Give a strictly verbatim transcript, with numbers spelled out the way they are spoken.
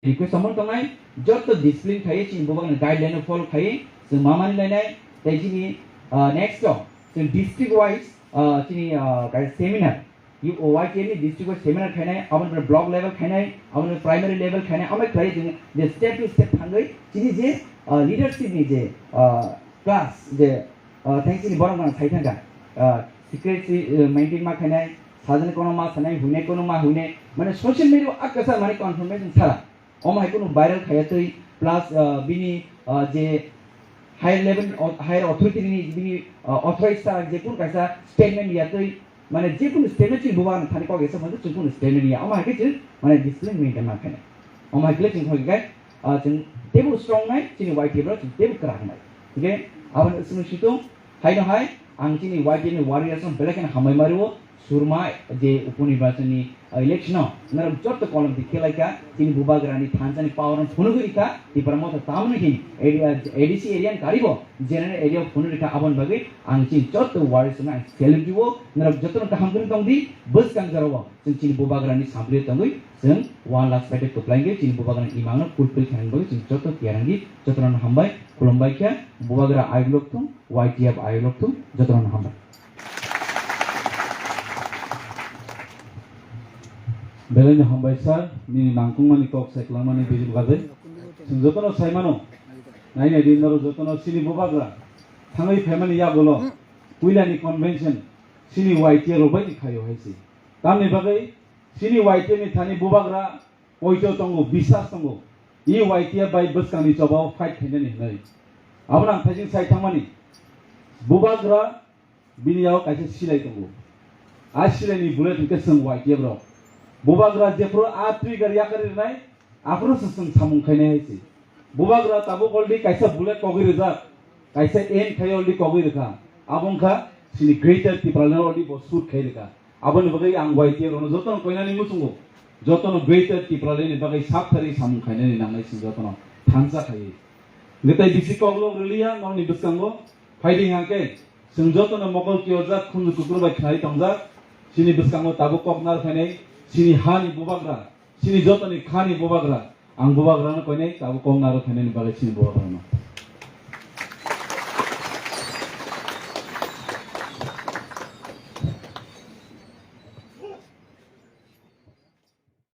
request omo tongnai, joto discipline khai chini bubagrani guideline follow khai chwng mamani lainai. Tei chini, ah, next o chwng district wise, ah, chini, ah, kaisa seminar, Y T F ni district wise seminar khainai, aboni pore block level khainai, aboni pore primary level khainai, amai khlai chwng je step to step thangwi chini je, ah, leadership ni je, ah, class je, ah, thanks ni borok mano sai thangkha, ah, secrecy, ah, maintain ma khainai, sajani kono ma sanai, huinai kono ma huinai, mane social media o akasa mane confirmation sala. Omo hai kunu viral khaya twi, plus, ah, bini, ah, je higher level, o-, higher authority ni bini, ah, authorized sa je kunu kaisa statement ya twi, mane je kunu statement chini bubagrani thani kok esa mane chini kunu statement ya. Omo hai khe chini mane discipline maintain ma khainai. Omo hai khe chini thok kai, ah, chini tebo strong nai, chini Y T F rok chini tebo kwrak nai. Hingkhe aboni swngwi situng, haino hai ang chini Y T F ni warriors no belai kheno hambai mario. Surma je uponirbachon ni election o norok joto kolom di khelai kha, chini bubagrani thansa ni power no phunugwi rikha, Tipra Motha tamni hin area, A D C area ni karibo general area o phunugwi rikha, aboni bagwi ang chini joto warriors no ang salute rio, norok joto no kaham khe tong di, bwskang jora o chwng chini bubagrani sampli tongwi chwng one lakh five kwplai wngwi chini bubagrani imang no fulfill khaina bagwi chwng joto tiyar wngwi joto no hambai khulumbai khe bubagra ayuk lok thung. Y T F ayuk lok thung, jotono hambai. Belai no hambai sir, nini nangkukmani kok sai kwlangmani bijil bagwi. Chwng jotono sai mano. Nai nai di norok jotono chini bubagra thangwi phaimani yagulo puilani convention chini Y T F rok bai ni khaio hai se. Tamni bagwi chini Y T F ni thani bubagra poito tongo, bisas tongo. E Y T F bai bwskangni chobao fight khainani hinwi. Abono ang thaising sai thangmani. Bubagra bini yago kaisa silai tongo. A silaini bullet hinkhe chwng Y T F rok. Bubagra jephuru a trigger yakarwi rwnai, aphuru se chwng samung khainai hai se. Bubagra tabuk already kaisa bullet kogwi rijak, kaisa aim khai already kogwi rwkha. Abo wngkha chini Greater Tipraland already bo shoot khai rwkha. Aboni bagwi ang Y T F rokno jotono koinani muchungo, jotono Greater Tipraland ni bagwi sak thari samung khainani nangnai chwng jotono thansa khaiwi. Hwnkhe tei bisi koklok rwliya nokni bwskango phaidi hwnkhe chwng jotono mokol kiyorjak khunju kukruk bai khnai tongjak. Chini bwskango tabuk kok nar phainai chini hani bubagra, chini jotoni khani bubagra. Ang bubagrano koinai tabuk kok nar phainani bagwi chini bubagrano.